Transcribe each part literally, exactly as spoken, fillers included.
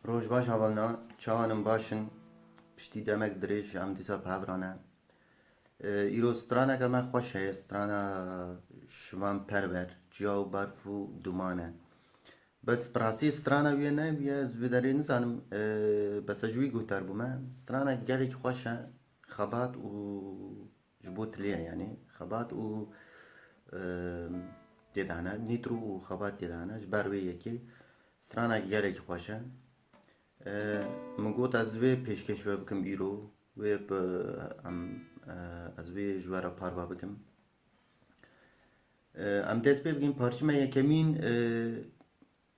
Roj baş hevalna, çawan in, baş in? Piştî demek dirêj em dîsa bi hev re ne. E, îro straneke me xweş heye, strana Şivan Perwer, Çiya û Berf û Duman e. Bes bi rastî strana wî ye ne wî ye, ez vê derê nizanim, e, bes ez ji wî guhdar bûme. Stranek gelekî xweş e, xebat û ji bo tilê ye, yanî xebat û, e, têdane, nîtro û xebat têdane, ji ber wê yekê stranek gelekî xweş e. E, min got ez wê pêşkêş we bikim îro, wê bi, em, e, ez wê ji we re parva bikim. E, em dest pê bikin, parçe me yekemîn, e,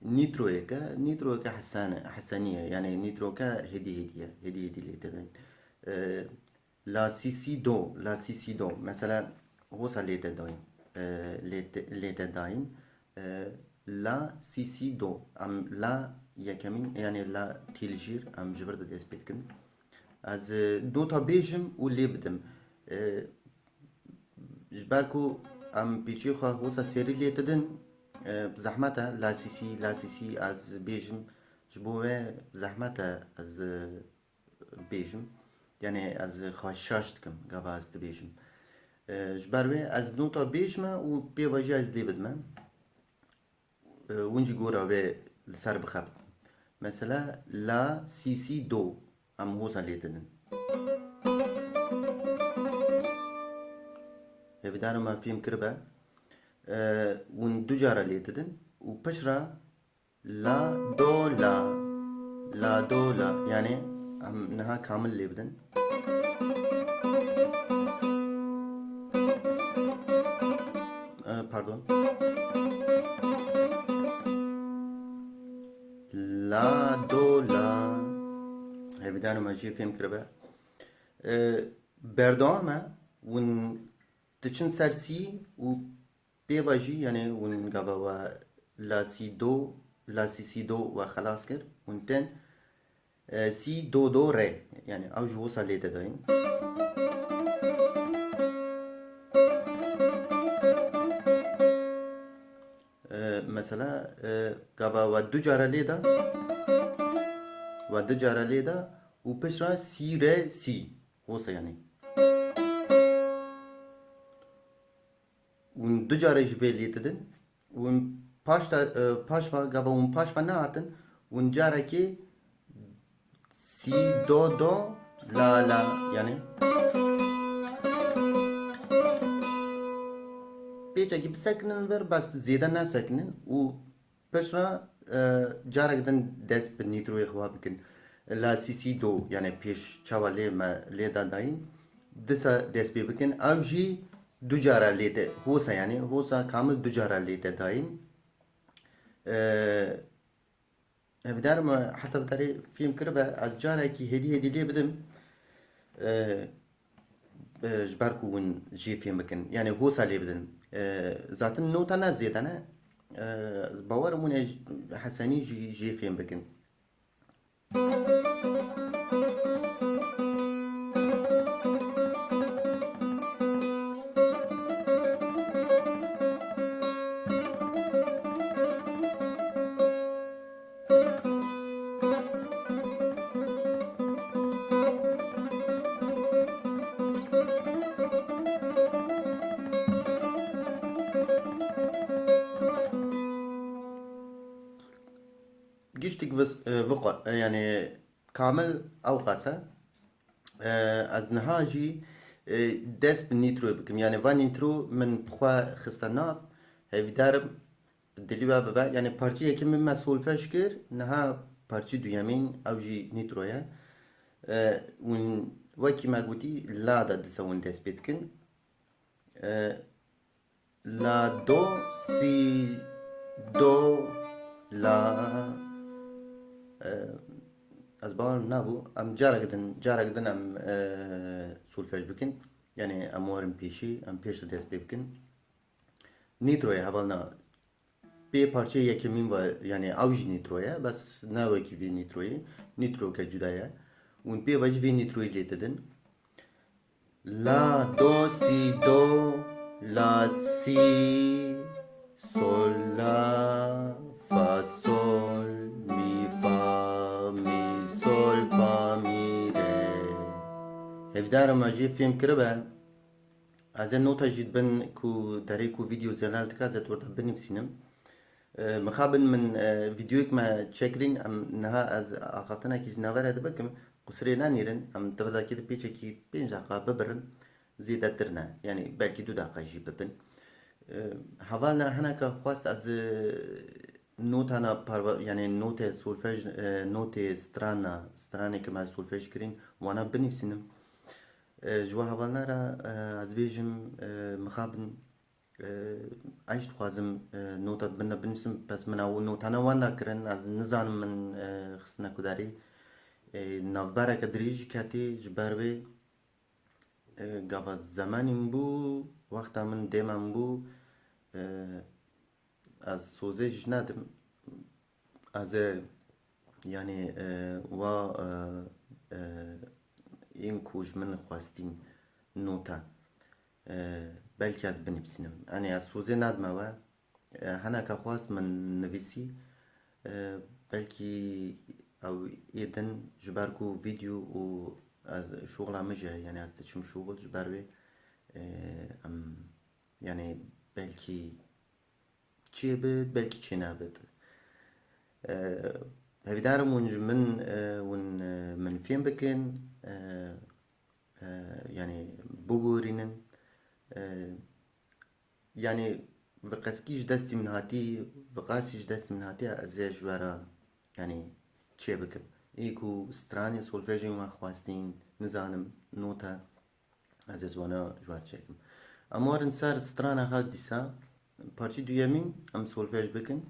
nîtroyeke, nîtroyeke hesane, hesenî ye, yanî nîtroke hêdî hêdî ye, hêdî hêdî lê tedayîn. E, La si si do, la si si do. Mesela, hosa lê te dayîn. E, lê te, lê te dayîn. E, la si si do. Em la yekemîn, yanî la tîl jîr, em ji vir de dest pê dikin. Ez, e, nota bêjim û lê bidim. E, ji ber ku em pêçiyê xwe hosa serî lê didin, e, zehmet e, la si si, la si si ez bêjim. Ji bo wê zehmet e ez, e, bêjim. Yanî ez xwe şaş dikim, gava ez dibêjim. E, ji ber wê ez nota bêjime û pê ve jî ez lê bidime. E, hûn jî gora wê li ser bixebin. Mesela, la, si, si, do. Em hosa lê didin. Hêvîdar im me fêm kiribe. E, hûn du cara lê didin û piştre La, do, la. La, do, la. Yanî em niha kamil lê bidin. E, pardon. La, do, la. Hêvîdar im me jê fêm kiribe. E, berdewam e. Hûn diçin ser si û pê ve jî, yanî hûn gava we la si do, la si si do we xelas kir, hûn tên, e, si do do re, yanî ew ji wisa lê te dayîn. E, mesela, e, gava we du cara lê da, we du cara lê da û piştre si re si, wisa yanî. Hûn du carê ji vê lê didin. Hûn paş de, e, paş ve, gava hûn paş ve nehatin, hûn carekê si, do, do, la, la, yanî. Pêçekî bisekinin vir, bes zêde nesekinin û Piştre, e, carek din dest bi nîtroyê xwe bikin. La si si do, yanî pêş çawa lê me lê da dayîn, disa dest pê bikin. Ew jî du cara lê te, hosa, yanî hosa kamil du cara lê te dayîn. E, hevdar me heta vidarê fêm kiribe, ez carekî hêdî hêdî lê bidim. E, e, ji ber ku hûn jê fêm bikin. Yanî hosa lê bidin. E, zaten nota ne zêde ne. E, ez bawer im hûn ê j-, hesenî jî jê fêm bikin. Giştik vis-, e, viqa-, e, yanî kamil ew qas e. E, ez niha jî, e, dest bi nîtroyê bikim. Yanî va nîtro min bi xwe xiste nav, hêvîdar im dilî we bibe. Yanî parçeyê yekemîn me solfej kir, niha parçeyê duyemîn ew jî nîtro ye. E, hûn wekî me gotî la de disa hûn dest pê dikin. E, La, do, si, do, la. E, ez bawer nabû. Em carek din, carek din em, e, solfej bikin. Yanî em werin pêşî, em pêş de dest pê bikin. Nîtroyê hevalna pê parçeyê yekemîn ve, yanî ew jî nîtro ye, bes ne wekî vê nîtroyê. Nîtroke cuda ye. Hûn pê ve jî vê nîtroyê lê didin. La, do, si, do, la, si, sol, la, fa, sol, mi, fa, Hêvîdar im me jê fêm kiribe. Ez ê nota jî dibin ku derê ku vîdeo zelal dike, ez ê di wir de binivîsînim. E, mixabin min, e, vîdeoyek me çekirîn, em niha ez axaftinekî ji navere de bikim, qusirê nenîrin, em di vir de kê di pêçekî pênc deqa bibirin, zêdetir ne, yanî belkî du deqa jî bibin. E, heval ne hineka xwest ez, e, notana parva-, yanî notê solfej, e, notê strana, stranê ke me solfej kirîn, wana binivîsînim. E, ji we hevalna re, e, ez bêjim, e, mixabin, e, ez jî dixwazim, e, nota di bin de binivîsim, bes min ew notane wenda kirin, ez nizanim min, e, xistine ku derê, e, navbereke dirêj jî ketî ji ber wê, e, gava zemanî min bû, wexta min dêma min bû, e, ez sozê jî nedim. Ez ê, yanî, e, wa, e, e, ên ku ji min xwestîn nota, e, belkî ez binivîsînim. Yanî ez sozê nedime we. E, hineka xwest min nivîsî. E, belkî ew ê din ji ber ku vîdeo û ez şoxla min jî heye, yanî ez diçim şoxil ji ber wê, e, em, yanî belkî çêbit, belkî çênebit. E, hevîdar im hûn ji min, e, hûn, e, min fêm bikin, e, e, yanî bigorînin. E, yanî viqeskî ji destî min hatî, viqasî ji destî min hatî, ez ê ji we re, yanî çêbikim. Ê ku stranê solfejên we xwestîn, nizanim, nota, ez ê ji wana ji we re çêkim. Em werin ser strana xwe dîsa, parçî duyemîn em solfej bikin.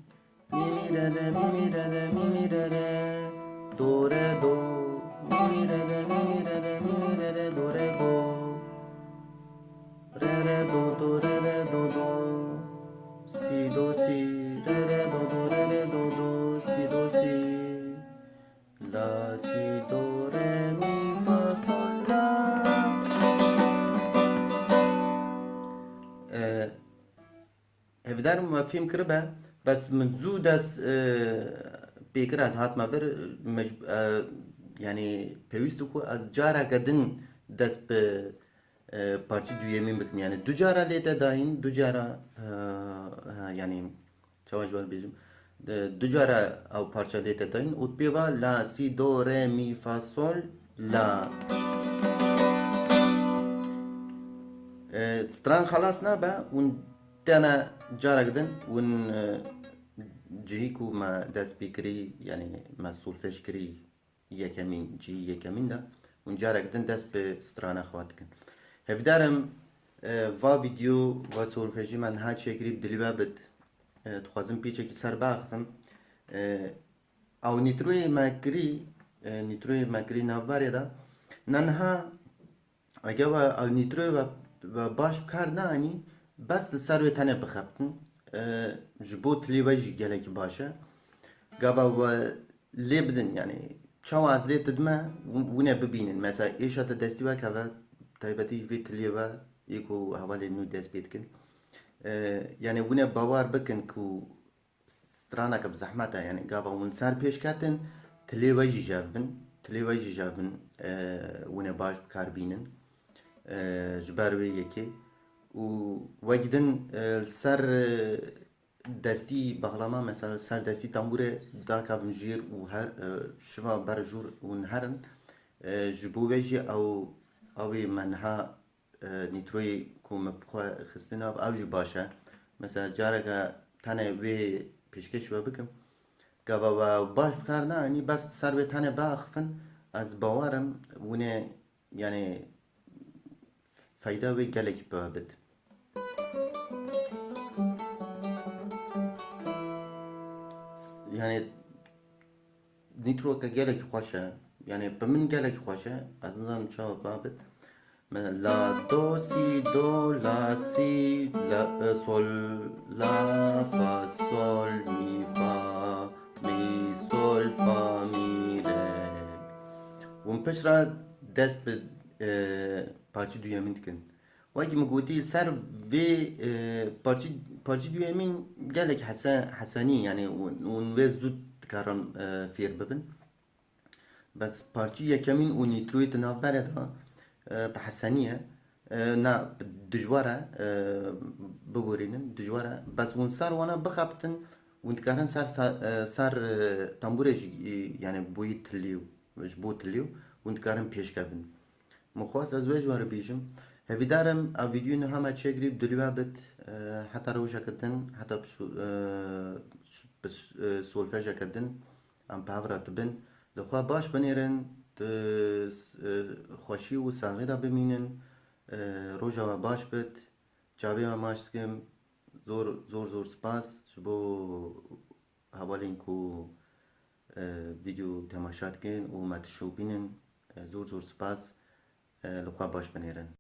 Mi, mi, re, re, mi, mi, re, re, mi, mi, re, re, do, re, do. Mi, mi, re, re, mi, mi, re, re, mi, mi, re, re, do, re, do. Re, re, do, do, re, re, do, do. Si, do, si. Re, re, do, do, re, re, do, do. Si, do, si. La, si, do, re, mi, fa, sol, la. E, Hevdar me fêm kiribe, bes min zû dest, e, pê kir, ez hatime vir, mec-, e, yanî pêwîst bû ku ez careke din dest bi, e, parçî duyemîn bikim. Yanî du cara lê te dayîn, du cara, e, e, yanî çawa ji we bêjim, e, du cara ew parça lê te dayîn û pê va la, si, do, re, mi, fa, sol, la. E, stran xelas nabe, hûn tene carek din hûn, e, cihî ku me dest pê kirî, yanî me solfej kirî yekemîn, cihî yekemîn de, hûn carek din dest bi strana xwe dikin. Hevdar im, e, va vîdeo, va solfejî me niha çêkirî bi dilî we bit. E, dixwazim pêçekî ser biaxivim. E, ew nîtroyê me kirî, e, nîtroyê me kirî navberê de, ne niha Eger we ew nîtroyê we, we baş bi kar neanî, bes li ser wê tenê bixebtin. E, ji bo tilê we jî gelekî baş e. Gava we lê bidin, yanî çawa ez lê didime, wine bibînin. Mesela êşa te destî wekeve, taybetî vê tilê we, yê ku hevalên nû dest pê dikin. E, yanî wine bawer bikin ku straneke bi zehmet e, yanî gava hûn ser pêş ketin, tilê we jî jev bin, tilê we jî jev bin, e, hûn ê baş bi kar bînin, e, ji ber wê yekê. Û wek din, e, li ser, e, destî baxlama, mesela li ser destî tambûrê dakevin jêr û he-, e, şiva ber jûr hûn herin, e, ji bo wê jî ew, ew ê me niha e, nîtroyê ku me bi xwe xistin nav, ew jî baş e. Mesela careke tenê wê pêşkêş we bikim. Gava we baş bi kar neanî, bes ser wê tenê biaxifin, ez bawer im winê, yanî feyda wê gelekî bi we bit. Yanî Nîtroke gelekî xweş e. Yanî bi min gelekî xweş e. Ez nizanim çawa babit. Me la, do, si, do, la, si, la, e, sol, la, fa, sol, mi, fa, mi, sol, fa, mi, re. Hûn piştre dest bi, e, parçî duyemîn dikin. Wekî min gotî, li ser vê, e, parçî-, parçî duyemîn gelek hese-, hesenî, yanî hûn, hûn wê zû dikarin, e, fêr bibin. Bes parçî yekemîn û nîtroyê di navberê de, e, bi hesenî ye. E, na, dijwar e, e, biborînin, dijwar e. Bes hûn ser wana bixebitin, hûn dikarin ser sa-, e, ser, e, tembûrê jî, e, yani boyî tilî û, ji bo tilî û hûn dikarin pêşkevin. Min xwest ez wê ji we re bêjim. Hevîdar im ev vîdyoyê niha me çêkirî bi dilê we bit, e, heta rojeke din, heta bi su-, e, su-, bi s-, e, solfejeke din em bi hev re dibin. Li xwe baş binêrin, tu s-, e, xweşî û saxî de bimînin. E, roja we baş bit. Çavê we maç dikim. Zor, zor, zor spas ji bo hevalên ku, e, vîdyo temaşa dikin û me dişopînin. E, zor, zor spas. E, li xwe baş binêrin.